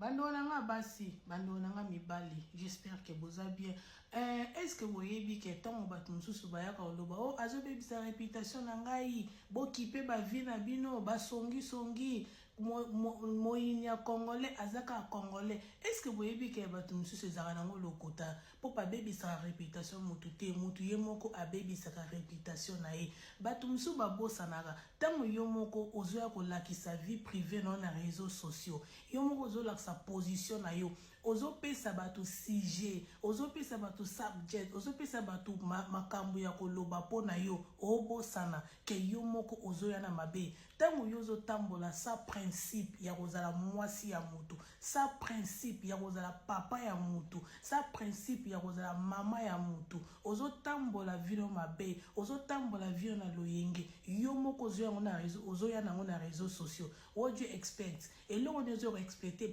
Bandeko na nga basi, bandeko na nga mibali, j'espère que boza bien. Est ce que boyebi ke ntango bato mosusu bayaka koloba: "O oh, azobebisa réputation na ngai, bokipe bavie na bino, basongisongi, moyini ya Congolais aza kaka Congolais"? Est ce que boyebi ke bato mosusu ezalaka nango lokuta? Mpo babebisaka réputation motu te, motu ye moko abebisaka réputation na ye. Bato mosusu babosanaka, ntango yo moko ozoya kolakisa vie privée na yo na réseaux sociaux, yo moko ozolakisa position na yo, ozopesa bato sujet, ozopesa bato subject, ozopesa bato makambo ya koloba mpo na yo. Obosana ke yo moko ozoya na mabe. Ntango yo ozotambola sans principe ya kozala mwasi ya motu, sans principe ya kozala papa ya motu, sans principe ya kozala mama ya motu, ozotambola vie na yo mabe, ozotambola vie na loyenge. Yo moko ozoya nango na réseau, ozoya nango na réseaux sociaux. What do you expect? Eloko nini ozoya koexpecte?